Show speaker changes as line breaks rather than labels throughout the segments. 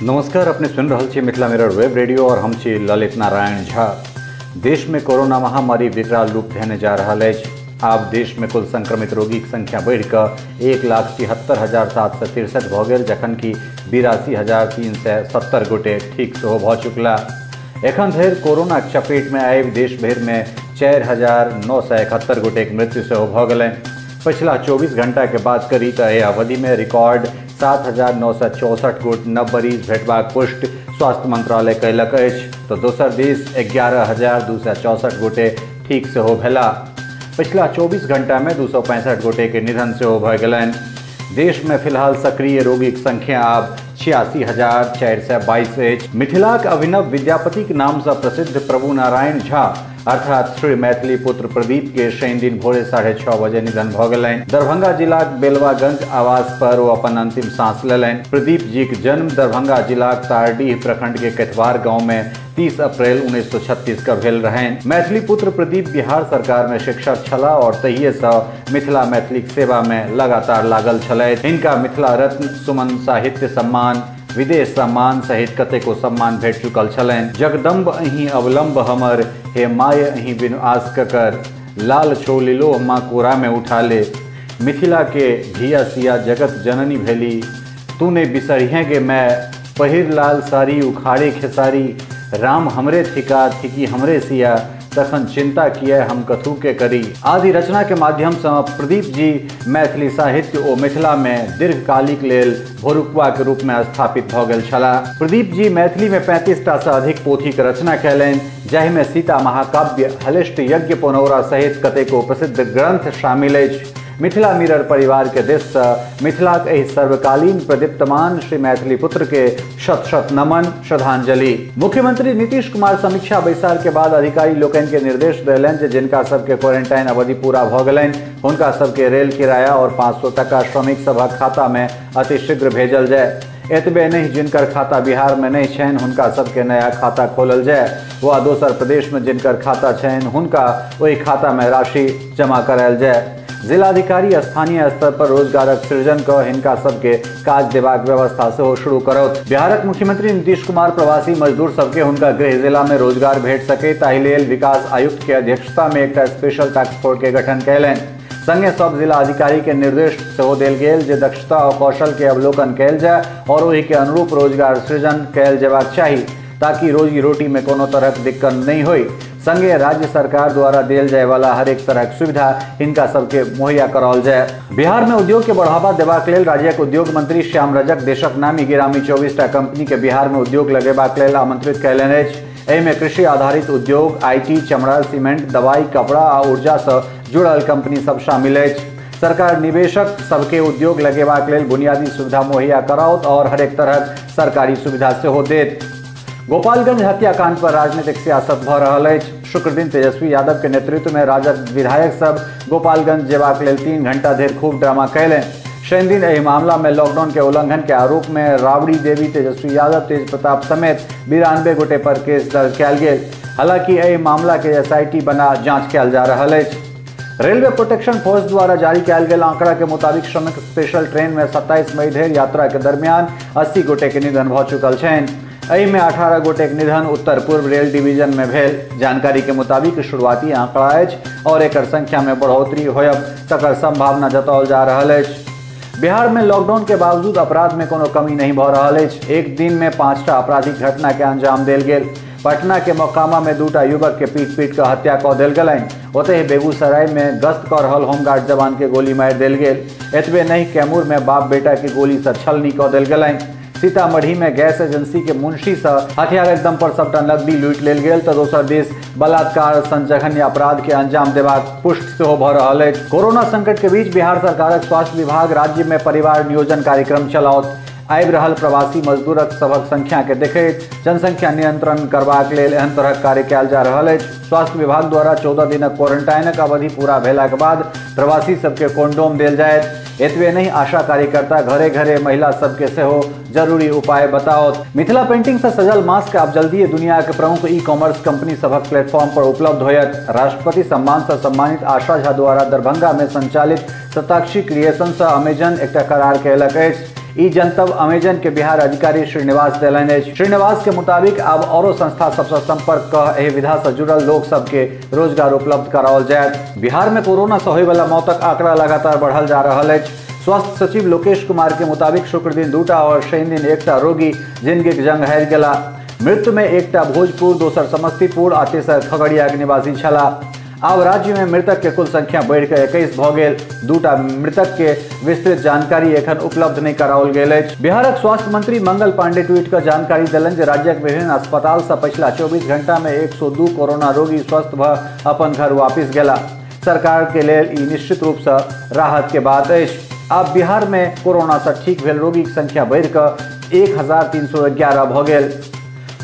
नमस्कार, अपने सुन रहल छी मिथिला मिरर वेब रेडियो और हम छी ललित नारायण झा। देश में कोरोना महामारी विकराल रूप धेने जा रहल अछि। आब देश में कुल संक्रमित रोगीक संख्या बढ़िकऽ 1,76,763 भऽ गेल, जखन कि 82,370 गोटे ठीक सेहो भऽ चुकला। एखन धरि कोरोनाक चपेट में आबि देश भरिमे 4,971 गोटेक मृत्यु सेहो भऽ गेलनि। पछिला 24 घंटा के बात करी तऽ एहि अवधि में रिकॉर्ड 7,964 गोट नव मरीज भेटबाक पुष्टि स्वास्थ्य मंत्रालय कयलक अछि, तऽ दोसर दिस 11,264 गोटे ठीक सेहो भेला। पछिला 24 घंटा में 265 गोटे के निधन सेहो भऽ गेलनि। देश में फिलहाल सक्रिय रोगीक संख्या आब 86,422 अछि। मिथिलाक अभिनव विद्यापतिक नाम से प्रसिद्ध प्रभु नारायण झा अर्थात श्री मैथिली पुत्र प्रदीप के शनि दिन भोरे 6:30 बजे निधन भऽ गेलनि। दरभंगा जिलाक बेलवागंज आवास पर ओ अपन अंतिम सांस लेलनि। प्रदीप जीक जन्म दरभंगा जिलाक तारडीह प्रखंड के कैथवार गांव में 30 अप्रैल 1936 का भेल रहनि। मैथिली पुत्र प्रदीप बिहार सरकार में शिक्षक छलाह और तहिए से मिथिला मैथिलीक सेवा में लगातार लागल छलथि। हिनका मिथिला रत्न, सुमन साहित्य सम्मान, विदेश सम्मान सहित कतेको सम्मान भेट चुकल छलनि। जगदम्ब अहीं अवलंब हमर, हे my अहीं बिनु आस ककर, लाल छो लिलो माँ कोरा में उठा ले, मिथिला के धिया सिया जगत जननी भेली, तू ने बिसरिहे गे मैं, पहिर लाल साड़ी उखाड़े खेसारी, राम हमरे थिका थिकी हमरे सिया, तखन चिंता किए हम कथू के करी आदि रचना के माध्यम से प्रदीप जी मैथिली साहित्य ओ मिथिला में दीर्घकालिक लेल भोरुकवा के रूप में स्थापित भऽ गेल छलाह। प्रदीप जी मैथिली में 35 टा से अधिक पोथी के रचना कयलनि, जाहिमे सीता महाकाव्य, हलिष्ट यज्ञ पुनौरा सहित कतेको प्रसिद्ध ग्रंथ शामिल अछि। मिथिला मिरर परिवार के दिस से मिथिलाक एहि सर्वकालीन प्रदीप्तमान श्री मैथिली पुत्र के शत शत नमन, श्रद्धांजलि। मुख्यमंत्री नीतीश कुमार समीक्षा बैसार के बाद अधिकारी लोकनि के निर्देश देलनि जे जिनका सबके क्वारंटाइन अवधि पूरा भऽ गेलनि हुनका सबके रेल किराया और 500 टका श्रमिक सभक खाता में अतिशीघ्र भेजल जाय। एतबे नहीं, जिनकर खाता बिहार में नहीं छनि हुनका सबके नया खाता खोलल जाय वा दोसर प्रदेश में जिनकर खाता छनि हुनका ओहि खाता में राशि जमा करायल जाय। जिलाधिकारी स्थानीय स्तर पर रोजगारक सृजन क हिनका सबके काज देबाक व्यवस्था सेहो शुरू करत। बिहारक मुख्यमंत्री नीतीश कुमार प्रवासी मजदूर सबके हुनका गृह जिला में रोजगार भेट सके ताहि लेल विकास आयुक्त के अध्यक्षता में एकटा स्पेशल टास्क फोर्स के गठन कयलनि। संगे सब जिला अधिकारी के निर्देश सेहो देल गेल जे दक्षता और कौशल के अवलोकन कयल जाय और ओहि के अनुरूप रोजगार सृजन कयल जेबाक चाही ताकि रोजी रोटी में कोनो तरहक दिक्कत नहीं होई। संगे राज्य सरकार द्वारा देल जाय वाला हरेक तरहक सुविधा हिनका सबके मुहैया कराओल जाय। बिहार में उद्योग के बढ़ावा देबाक लेल राज्यक उद्योग मंत्री श्याम रजक देशक नामी गिरामी 24 टा कंपनी के बिहार में उद्योग लगेबाक लेल आमंत्रित कयलनि अछि। एहिमे कृषि आधारित उद्योग, IT, चमड़ा, सीमेंट, दवाई, कपड़ा आ ऊर्जा से जुड़ल कंपनी सब शामिल अछि। सरकार निवेशक सबके उद्योग लगेबाक लेल बुनियादी सुविधा मुहैया कराओत और हरेक तरहक सरकारी सुविधा सेहो देत। गोपालगंज हत्याकांड पर राजनीतिक सियासत भऽ रहल अछि। शुक्रदिन तेजस्वी यादव के नेतृत्व में राजद विधायक सब गोपालगंज जेबाक लेल 3 घंटा धरि खूब ड्रामा कयलनि। शनिदिन एहि मामला में लॉकडाउन के उल्लंघन के आरोप में राबड़ी देवी, तेजस्वी यादव, तेज प्रताप समेत 92 गोटे पर केस दर्ज कयल गेल। हालांकि एहि मामला के एसआईटी बना जांच कयल जा रहल अछि। रेलवे प्रोटेक्शन फोर्स द्वारा जारी कयल गेल आंकड़ा के मुताबिक श्रमिक स्पेशल ट्रेन में 27 मई धरि यात्रा के दरमियान 80 गोटे के निधन भऽ चुकल छनि। एहिमे 18 गोटेक निधन उत्तर पूर्व रेल डिवीजन में भेल। जानकारी के मुताबिक शुरुआती आंकड़ा अछि और एकर संख्या में बढ़ोतरी होयब तकर संभावना जताओल जा रहल अछि। बिहार में लॉकडाउन के बावजूद अपराध में कोनो कमी नहीं भऽ रहल अछि। एक दिन में 5टा आपराधिक घटना के अंजाम देल गेल। पटना के मोकामा में 2टा युवक के पीट पीट कऽ हत्या कऽ देल गेलनि। ओतहि बेगूसराय में गश्त कऽ रहल होमगार्ड जवान के गोली मारि देल गेल। एतबे नहीं, कैमूर में बाप बेटा के गोली से छलनी कऽ देल गेलनि। सीतामढ़ी में गैस एजेंसी के मुंशी से हथियारक दम पर सबटा नकदी लूटि लेल गेल, तऽ दोसर दिस बलात्कार सन जघन्य अपराध के अंजाम देबाक पुष्ट सेहो भऽ रहल अछि। कोरोना संकट के बीच बिहार सरकारक स्वास्थ्य विभाग राज्य में परिवार नियोजन कार्यक्रम चलाओत। आबि रहल प्रवासी मजदूरक सभक संख्या के देखैत जनसंख्या नियंत्रण करबाक लेल एहन तरहक कार्य कयल जा रहल अछि। स्वास्थ्य विभाग द्वारा 14 दिनक क्वारंटाइनक अवधि पूरा भेलाक बाद प्रवासी सबके कॉन्डोम देल जायत। एतबे नहीं, आशा कार्यकर्ता घरे घरे महिला सबके सेहो जरूरी उपाय बताओत। मिथिला पेंटिंग से सजल मास्क आब जल्दी दुनिया के प्रमुख ई कॉमर्स कंपनी सभक प्लेटफॉर्म पर उपलब्ध होयत। राष्ट्रपति सम्मान से सम्मानित आशा झा द्वारा दरभंगा में संचालित शताक्षी क्रिएशन से अमेजन एकटा करार कयलक अछि। ई जनतब अमेजन के बिहार अधिकारी श्रीनिवास देलनि अछि। श्रीनिवास के मुताबिक आब औरो संस्था सबसँ संपर्क कऽ एहि विधा से जुड़ल लोक सबके रोजगार उपलब्ध कराओल जायत। बिहार में कोरोना से होयवला मौतक आंकड़ा लगातार बढ़ल जा रहल अछि। स्वास्थ्य सचिव लोकेश कुमार के मुताबिक शुक्र दिन 2 और शनि दिन 1 रोगी जिंदगी के जंग हारि गेला। मृत्यु में 1 भोजपुर, दोसर समस्तीपुर आ तेसर खगड़िया के निवासी छलाह। आब राज्य में मृतक के कुल संख्या बढ़िकऽ 21 भऽ गेल। 2 मृतक के विस्तृत जानकारी एखन उपलब्ध नहि कराओल गेल अछि। बिहारक स्वास्थ्य मंत्री मंगल पांडे ट्वीट कऽ जानकारी देलनि जे राज्यक विभिन्न अस्पताल से पछिला 24 घंटा में 102 कोरोना रोगी स्वस्थ भऽ अपन घर वापिस गेला। सरकार के लेल ई निश्चित रूप से राहत के बात अछि। आब बिहार में कोरोना से ठीक भेल रोगी के संख्या बढ़िकऽ 1311 भऽ गेल।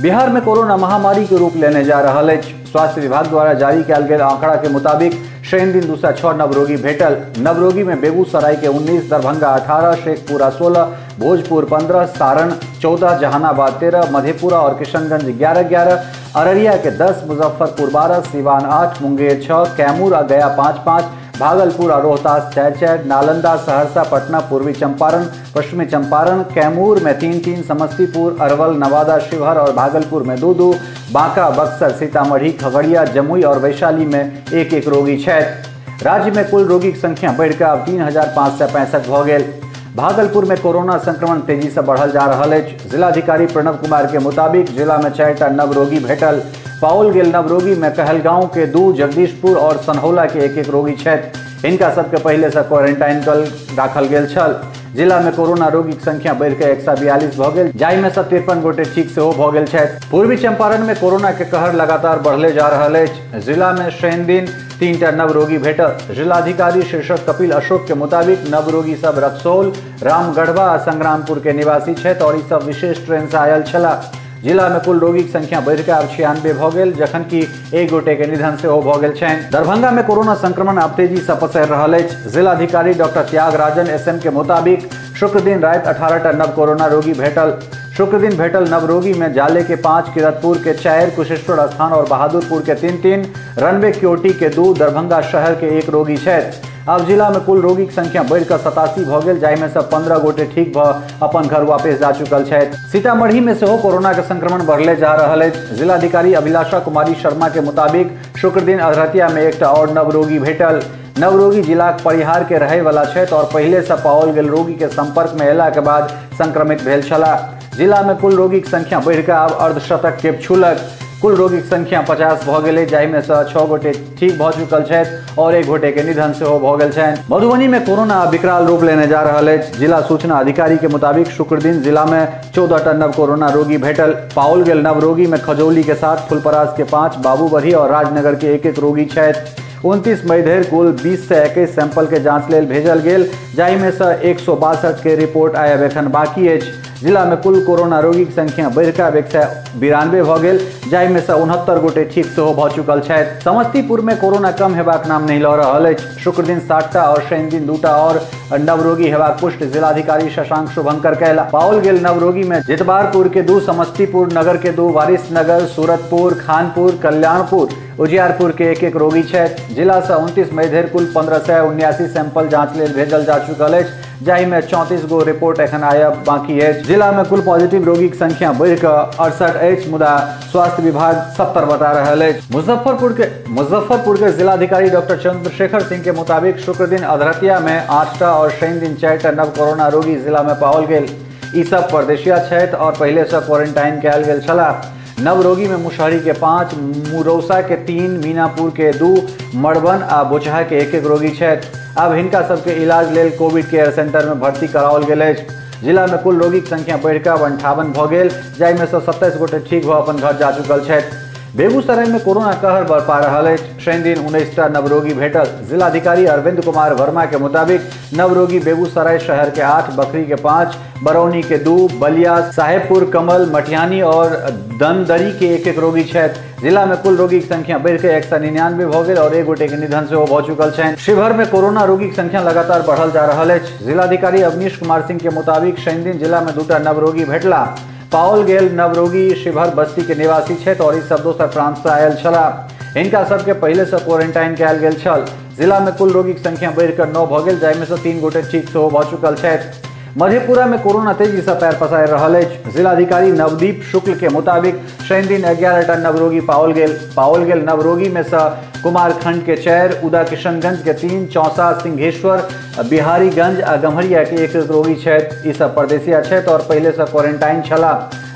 बिहार में कोरोना महामारी के रूप लेने जा रहल अछि। स्वास्थ्य विभाग द्वारा जारी कयल गेल आंकड़ा के मुताबिक शनि दिन 206 नव रोगी भेटल। नव रोगी में बेगूसराय के 19, दरभंगा 18, शेखपुरा 16, भोजपुर 15, सारण 14, जहानाबाद 13, मधेपुरा और किशनगंज 11 11, अररिया के 10, मुजफ्फरपुर 12, सीवान 8, मुंगेर 6, कैमूर और गया 5 5, भागलपुर और रोहतास 4 4, नालंदा, सहरसा, पटना, पूर्वी चंपारण, पश्चिमी चंपारण, कैमूर में 3 3, समस्तीपुर, अरवल, नवादा, शिवहर और भागलपुर में 2 2, बांका, बक्सर, सीतामढ़ी, खगड़िया, जमुई और वैशाली में 1 1 रोगी छथि। राज्य में कुल रोगी के संख्या बढ़िकऽ आब 3565 भऽ गेल। भागलपुर में कोरोना संक्रमण तेजी से बढ़ल जा रहल अछि। जिलाधिकारी प्रणव कुमार के मुताबिक जिला में 4 नव रोगी भेटल। पाओल गेल नव रोगी में कहलगांव के 2, जगदीशपुर और सनहौला के 1 1 रोगी छथि। हिनका सबके पहले से क्वारंटाइन कल राखल गेल छल। जिला में कोरोना रोगी के संख्या बढ़िकऽ 142 भऽ गेल, जाहिमे से 53 गोटे ठीक सेहो भऽ गेल छथि। पूर्वी चंपारण में कोरोना के कहर लगातार बढ़ले जा रहल अछि। जिला में शनि दिन 3 नव रोगी भेटल। जिलाधिकारी शीर्षक कपिल अशोक के मुताबिक नव रोगी सब रक्सौल, रामगढ़वा आ संग्रामपुर के निवासी छथि और ई सब विशेष ट्रेन से आयल छलाह। जिला में कुल रोगी के संख्या बढ़िकऽ आब 96 भऽ गेल, जखन कि 1 गोटे के निधन सेहो भऽ गेल छनि। दरभंगा में कोरोना संक्रमण आब तेजी से पसरि रहल अछि। जिलाधिकारी डॉक्टर त्यागराजन एस एम के मुताबिक शुक्र दिन राति 18 नव कोरोना रोगी भेटल। शुक्र दिन भेटल नव रोगी में जाले के 5, किरतपुर के 4, कुशेश्वर स्थान और बहादुरपुर के 3 3, रनवे क्योटी के 2, दरभंगा शहर के 1 रोगी छथि। अब जिला में कुल रोगी के संख्या बढ़िकऽ 87 भऽ गेल, जाहिमे से 15 गोटे ठीक भऽ अपन घर वापस जा चुकल छथि। सीतामढ़ी में सेहो कोरोना के संक्रमण बढ़ले जा रहल अछि। जिलाधिकारी अभिलाषा कुमारी शर्मा के मुताबिक शुक्र दिन अधरतिया में 1 और नव रोगी भेटल। नव रोगी जिलाक परिहार के रहै वाला छथि और पहले से पाओल गेल रोगी के संपर्क में अयला के बाद संक्रमित भेल छलाह। जिला में कुल रोगी के संख्या बढ़िकऽ आब अर्धशतक के छूलक। कुल रोगी के संख्या 50 भऽ गेलै, जाहिमे से 6 गोटे ठीक भऽ चुकल छथि और 1 गोटे के निधन सेहो भऽ गेल छनि। मधुबनी में कोरोना विकराल रूप लेने जा रहल अछि। जिला सूचना अधिकारी के मुताबिक शुक्र दिन जिला में 14 नव कोरोना रोगी भेटल। पाओल गेल नव रोगी में खजौली के 7, फुलपरास के 5, बाबूबढ़ी और राजनगर के 1 1 रोगी छथि। 29 मई धरि कुल 20 से 21 सैंपल के जांच लेल भेजल गेल, जाहिमे से 162 के रिपोर्ट आयब एखन बाकी अछि। जिला में कुल कोरोना रोगी के संख्या बढ़िकऽ आब 192 भऽ गेल, जाहिमे से 69 गोटे ठीक सेहो भऽ चुकल छथि। समस्तीपुर में कोरोना कम हेबाक नाम नहि लऽ रहल अछि। शुक्र दिन 7 और शनि दिन 2 और नव रोगी हेबाक पुष्टि जिलाधिकारी शशांक शुभंकर कयला। पाओल गेल नव रोगी में जितवारपुर के 2, समस्तीपुर नगर के 2, वारिसनगर, सूरतपुर, खानपुर, कल्याणपुर, उजियारपुर के 1 1 रोगी छथि। जिला से 29 मई धरि कुल 1579 सैंपल जांच लेल भेजल जा चुकल अछि, जाहिमे 34 गो रिपोर्ट एखन आयब बाकी अछि। जिला में कुल पॉजिटिव रोगी के संख्या बढ़िकऽ 68 अछि, मुदा स्वास्थ्य विभाग 70 बता रहल अछि। मुजफ्फरपुर के जिलाधिकारी डॉक्टर चंद्रशेखर सिंह के मुताबिक शुक्र दिन अधरतिया में 8 और शनि दिन 4 नव कोरोना रोगी जिला में पाओल गेल। ई सब परदेशिया छथि और पहले से क्वारंटाइन कयल गेल छलाह। नव रोगी में मुशहरी के 5, मुरौसा के 3, मीनापुर के 2, मड़बन आ बोचहा के 1 1 रोगी छथि। अब हिनका सबके इलाज लेल कोविड केयर सेंटर में भर्ती कराओल गेल अछि। जिला में कुल रोगी के संख्या बढ़िकऽ 58 भऽ गेल, जाहिमे से 27 गोटे ठीक भऽ अपन घर जा चुकल छथि। बेगूसराय में कोरोना कहर बरपा रहल अछि। शनि दिन 19 नव रोगी भेटल। जिलाधिकारी अरविंद कुमार वर्मा के मुताबिक नव रोगी बेगूसराय शहर के 8, बखरी के 5, बरौनी के 2, बलिया, साहेबपुर, कमल, मटिहानी और दनदरी के 1 1 रोगी छथि। जिला में कुल रोगी के संख्या बढ़िकऽ 199 भऽ गेल और 1 गोटे के निधन सेहो भऽ चुकल छनि। शिवहर में कोरोना रोगी के संख्या लगातार बढ़ल जा रहल अछि। जिलाधिकारी अवनीश कुमार सिंह के मुताबिक शनि दिन जिला में 2 नव रोगी भेटला। पाओल गेल नव रोगी शिवहर बस्ती के निवासी छथि और ई सब दोसर प्रांत से आयल छलाह। हिनका सबके पहले से क्वारंटाइन कयल गेल छल। जिला में कुल रोगी के संख्या बढ़िकऽ 9 भऽ गेल, जाहिमे से 3 गोटे ठीक सेहो भऽ चुकल छथि। मधेपुरा में कोरोना तेजी से पैर पसारि रहल अछि। जिलाधिकारी नवदीप शुक्ल के मुताबिक शनि दिन 11टा नव रोगी पाओल गेल। पाओल गेल नव रोगी में से कुमारखंड के 4, उदा किशनगंज के 3, चौसा, सिंहेश्वर, बिहारीगंज आ गम्हरिया के 1 रोगी छथि। ई सब परदेसिया छथि और पहले से क्वारंटाइन छला।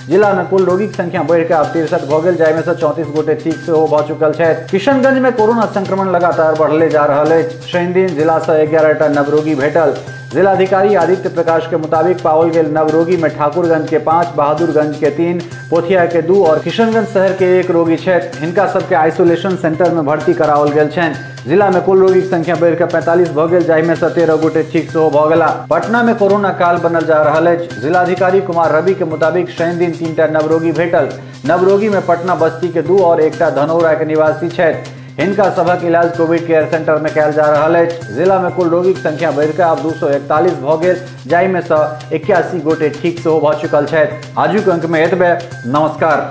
जिला में कुल रोगी के संख्या बढ़िकर आब 63 भऽ गेल, जाहिमे से 34 गोटे ठीक सेहो भऽ चुकल छथि। किशनगंज में कोरोना संक्रमण लगातार बढ़ले जा रहल अछि। शनि दिन जिला से 11टा नव रोगी भेटल। जिलाधिकारी आदित्य प्रकाश के मुताबिक पाओल गेल नव रोगी में ठाकुरगंज के 5, बहादुरगंज के 3, पोथिया के 2 और किशनगंज शहर के 1 रोगी छथि। हिनका सबके आइसोलेशन सेंटर में भर्ती कराओल गेल छनि। जिला में कुल रोगी के संख्या बढ़िकर 45 भऽ गेल, जाहिमे से 13 गोटे ठीक सेहो भऽ गेला। पटना में कोरोना काल बनल जा रहल अछि। जिलाधिकारी कुमार रवि के मुताबिक शनि दिन 3टा नव रोगी भेटल। नव रोगी में पटना बस्ती के 2 और 1टा धनौरा के निवासी छथि। हिनका सभक इलाज कोविड केयर सेंटर में कयल जा रहल अछि। जिला में कुल रोगी के संख्या बढ़िकर आब 241 भऽ गेल, जाहिमे से 81 गोटे ठीक सेहो भऽ चुकल छथि। आजुक अंक में एतबे। नमस्कार।